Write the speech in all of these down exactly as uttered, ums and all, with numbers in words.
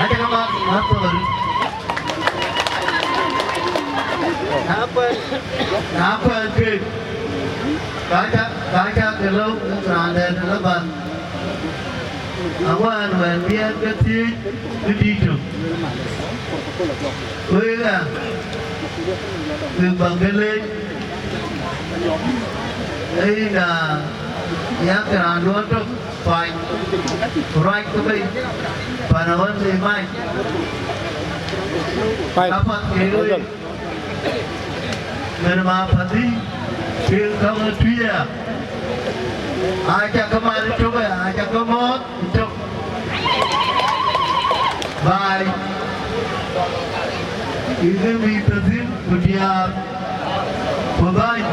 Aca ke mat, mat thɔ̈r. Na kuɛn, na kuɛn kek, ka ca, ka ca ke lëu raan dɛ̈t ë Laban. Aŋuɛ̈ɛ̈n wɛ̈n bï ɛn ke thiëëc bï dït tök. Wek ë, wek bäk ke leec. Ee yïn, aa, yak raan duɔ̈n tök. Pany, ku ruac ke bei, pan awën le mac. Pany. Apath ke wei. Mën ma pathi, ke käŋ ë tui aya. Aca ke man tök aya, aca ke mɔ̈ɔ̈th tök. Baai, yïn ë mïth tɔ̈ thïn, ku diäär, ku bäny.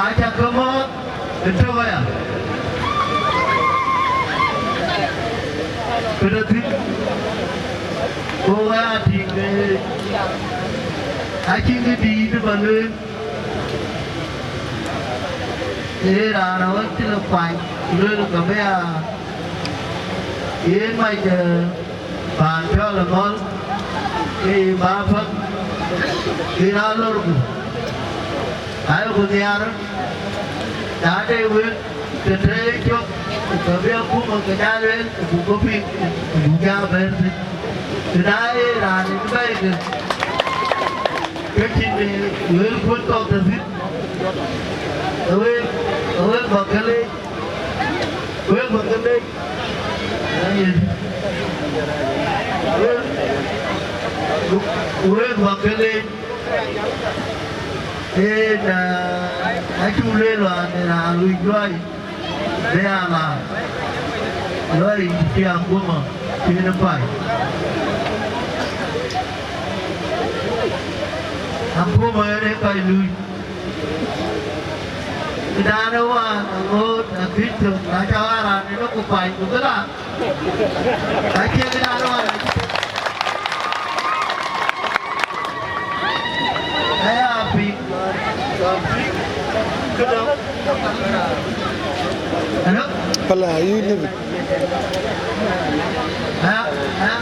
Aca ke mɔ̈ɔ̈th. Ëtök aya. Këdë thïn? Ku wek aa tïŋ, ee, acïn kë dïït bä lueel. Ee raan awën cï lɔ kuany, ku lueel ke bï aa yen mac, ee, paan cɔl ë mɔ̈l, ke ye bä päk, yen aa lorku. Ayeku nhiaar, na de wek, të tëë cök, ku ke bï akuma ke jal lueel, ku buk ke piŋ, ku buk jal bɛ̈ɛ̈r thïn. Ku na ye raan ë bɛ̈ɛ̈i ke, ke cïn, ee, wël kuöt kɔ̈k tɔ̈ thïn, ke wek, ke wek bä ke leec, wek bä ke leec. Ayen. Wek, wek bä ke leec. Ee, na, acuk lueel wään, raan wïc luɔi, bï aa la, luɔi cï akuma cïn ë pany. Akuma yen ë kɔc luui. Këdan ë wään aŋoot akëc thök, na cä wään raan ënë ku pany, ku bï la. Acie këdan ë wään acï thök. Aya piŋ. Këdäŋ. Hello? Pala, you leave it. Aya, aya.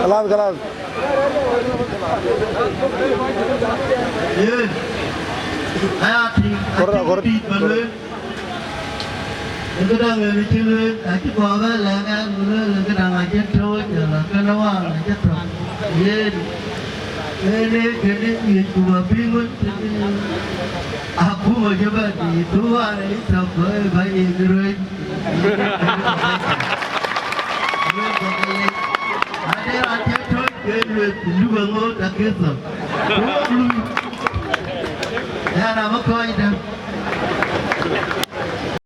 Kalas, kalas. Yen, aya tïŋ, kor, acïn kor, kë dït bä lueel. Ë këdäŋ ënë cï lueel, acï kɔɔr bä lɛ̈k ɛn, ku lueel, ë këdäŋ acï tooc, ala kënë wään acï thök. Yen, yen ee kënë ŋic ku bä piŋ wën, akuma cï bä dït, ku wään ë thök, ku ë bä yen ruëëc. Ade raan cï tooc, ke lueth, luk aŋoot akëth thök. Ku wok lui. Ɣɛn abï kɔc däŋ.